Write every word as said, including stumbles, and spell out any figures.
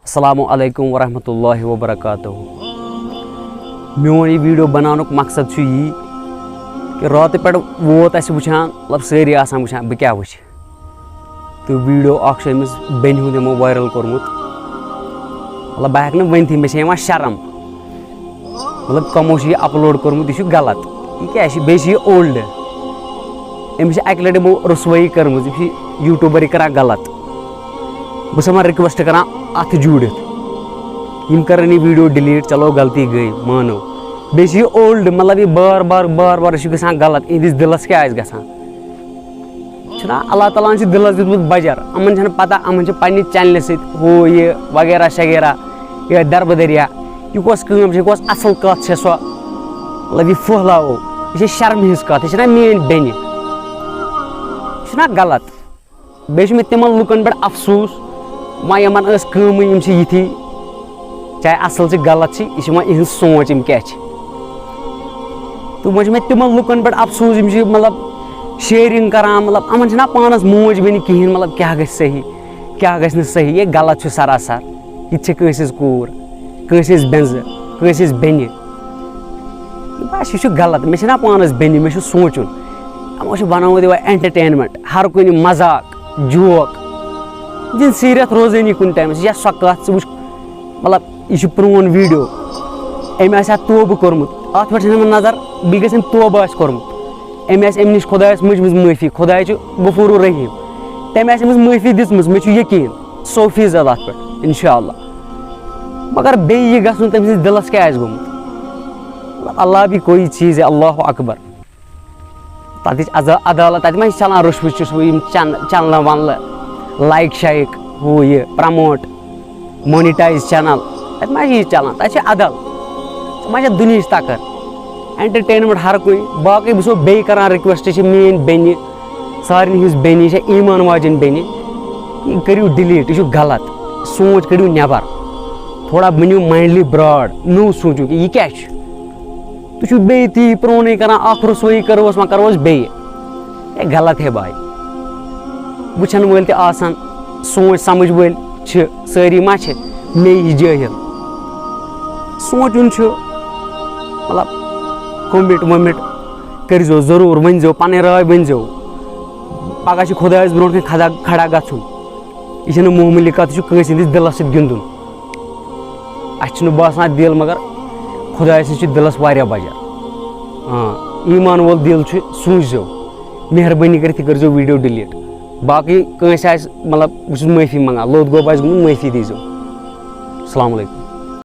السلام علیکم ورحمۃ اللہ وبرکاتہ۔ میون یہِ ویڈیو بناونُک مقصد چھُ یی کہِ راتہٕ پٮ۪ٹھ ووت اَسہِ وٕچھان، مطلب سٲری آسان وٕچھان، بہٕ کیٛاہ وٕچھِ؟ تہٕ ویڈیو اکھ چھُ أمِس بیٚنہِ ہُنٛد یِمو وایرل کوٚرمُت۔ مطلب بہٕ ہٮ۪کہٕ نہٕ ؤنتھٕے، مےٚ چھےٚ یِوان شرم۔ مطلب کمو چھُ یہِ اپلوڈ کوٚرمُت، یہِ چھُ غلط۔ یہِ کیٛاہ چھُ؟ بیٚیہِ چھُ یہِ اولڈ۔ أمِس چھِ اَکہِ لَٹہِ یِمو رُسوٲیی کٔرمٕژ، یہِ چھُ یوٗٹیوٗبَر یہِ کَران غلط۔ بہٕ چھُس یِمَن رِکوٮ۪سٹ کَران اَتھٕ جوٗڑِتھ، یِم کَرَن یہِ ویٖڈیو ڈِلیٖٹ۔ چلو غلطی گٔے، مانو۔ بیٚیہِ چھُ یہِ اولڈ، مطلب یہِ بار بار بار بار، یہِ چھُ گژھان غلط۔ یِہِنٛدِس دِلَس کیٛاہ آسہِ گژھان؟ چھُنہ اللہ تعالیٰ ہَن چھُ دِلَس دیُتمُت بَجَر، یِمَن چھَنہٕ پَتہ، یِمَن چھِ پنٛنہِ چَنلہِ سۭتۍ ہُہ یہِ وغیرہ شغیرہ، یہِ دربہٕ دریا، یہِ کۄس کٲم چھِ، یہِ کۄس اَصٕل کَتھ چھےٚ سۄ؟ مطلب یہِ پھٔہلاوو، یہِ چھےٚ شرمہِ ہِنٛز کَتھ، یہِ چھَنہ میٛٲنۍ بیٚنہِ، یہِ چھُنہ غلط؟ بیٚیہِ چھُ مےٚ تِمَن لُکَن پٮ۪ٹھ افسوٗس، وۄنۍ یِمَن ٲس کٲمٕے، یِم چھِ یِتھی، چاہے اَصٕل چھِ غلط چھِ، یہِ چھِ وۄنۍ یِہٕنٛز سونٛچ، یِم کیٛاہ چھِ۔ تہٕ وۄنۍ چھُ مےٚ تِمَن لُکَن پٮ۪ٹھ افسوٗس، یِم چھِ مطلب شیرِنٛگ کَران، مطلب یِمَن چھِنہ پانَس موج بیٚنہِ کِہیٖنۍ، مطلب کیٛاہ گژھِ صحیح، کیٛاہ گژھِ نہٕ صحیح، یہِ غلط چھُ سراسر۔ یہِ تہِ چھِ کٲنٛسہِ ہِنٛز کوٗر، کٲنٛسہِ ہِنٛز بٮ۪نٛزٕ، کٲنٛسہِ ہِنٛز بیٚنہِ۔ بس یہِ چھُ غلط، مےٚ چھِنہ پانَس بیٚنہِ، مےٚ چھُ سونٛچُن۔ یِمو چھُ بَنومُت یِہوٚے اٮ۪نٹَرٹینمٮ۪نٛٹ، ہر کُنہِ مذاق، جوک، یہِ چھِنہٕ سیٖریَس روزٲنی کُنہِ ٹایمَس۔ یہِ چھےٚ سۄ کَتھ، ژٕ وٕچھ، مطلب یہِ چھُ پرٛون ویٖڈیو، أمۍ آسہِ اَتھ توبہٕ کوٚرمُت، اَتھ پٮ۪ٹھ چھَنہٕ مےٚ نظر، بیٚیہِ گژھِ أمۍ توبہٕ آسہِ کوٚرمُت، أمۍ آسہِ اَمہِ نِش خۄدایَس مٔنٛجمٕژ معٲفی، خۄداے چھُ غفور الرحیٖم، تٔمۍ آسہِ أمِس معٲفی دِژمٕژ، مےٚ چھُ یقیٖن، سو فیٖصد اَتھ پٮ۪ٹھ، اِنشاء اللہ۔ مگر بیٚیہِ یہِ گژھُن، تٔمۍ سٕنٛدِس دِلَس کیٛاہ آسہِ گوٚمُت؟ مطلب، اللہ بھی کوئی چیز ہے، اللہ اکبر۔ تَتِچ عزا-، عدالت، تَتہِ ما چھِ چَلان رُشوٕ چُشوٕ، یِم چَن-، چَنلہٕ وَنلہٕ، لایِک شایِک، ہُہ یہِ، پرٛموٹ، مونیٹایِز چَنَل، تَتہِ ما چھِ یہِ چَلان؟ تَتہِ چھِ عدل، ژٕ ما چھَکھ دُنہِچ تَکَر؟ اٮ۪نٹَرٹینمٮ۪نٛٹ ہر کُنہِ۔ باقٕے بہٕ چھُسو بیٚیہِ کَران رِکوٮ۪سٹ، یہِ چھِ میٛٲنۍ بیٚنہِ، سارنٕے ہِنٛز بیٚنہِ، یہِ چھےٚ ایٖمان واجٮ۪ن بیٚنہِ، یہِ کٔرِو ڈِلیٖٹ، یہِ چھُ غلط۔ سونٛچ کٔڑِو نٮ۪بَر، تھوڑا بٔنِو ماینڈلی برٛاڈ، نوٚو سونٛچِو کہِ یہِ کیٛاہ چھُ۔ تُہۍ چھِو بیٚیہِ تی پرٛونُے کَران، اَکھ رُسوٲیی کٔرٕوس، وۄنۍ کَرو أسۍ بیٚیہِ۔ ہے، غلط ہے بھاے۔ وٕچھَن وٲلۍ تہِ آسَن، سونٛچ سَمٕجھ وٲلۍ چھِ، سٲری ما چھِ مے ہِوۍ جٲہِل؟ سونٛچُن چھُ، مطلب، کوٚمٮ۪نٛٹ ووٚمٮ۪نٛٹ کٔرۍزیو ضروٗر، ؤنۍزیو، پَنٕنۍ راے ؤنۍزیو۔ پَگاہ چھِ خۄدایَس برٛونٛٹھ کَنہِ کھَدا-، کھڑا گژھُن۔ یہِ چھَنہٕ معموٗلی کَتھ، یہِ چھُ کٲنٛسہِ ہِنٛدِس دِلَس سۭتۍ گِنٛدُن۔ اَسہِ چھُنہٕ باسان دِل، مگر خۄداے سٕنٛز چھِ دِلَس واریاہ بَجان۔ آ، ایٖمان وول دِل چھُ، سوٗنٛچزیو۔ مہربٲنی کٔرِتھ یہِ کٔرۍزیو ویٖڈیو ڈِلیٖٹ۔ باقٕے کٲنٛسہِ آسہِ، مطلب، بہٕ چھُس معٲفی منٛگان، لوٚت گوٚب آسہِ گوٚمُت، معٲفی دیٖزیو۔ السلام علیکُم۔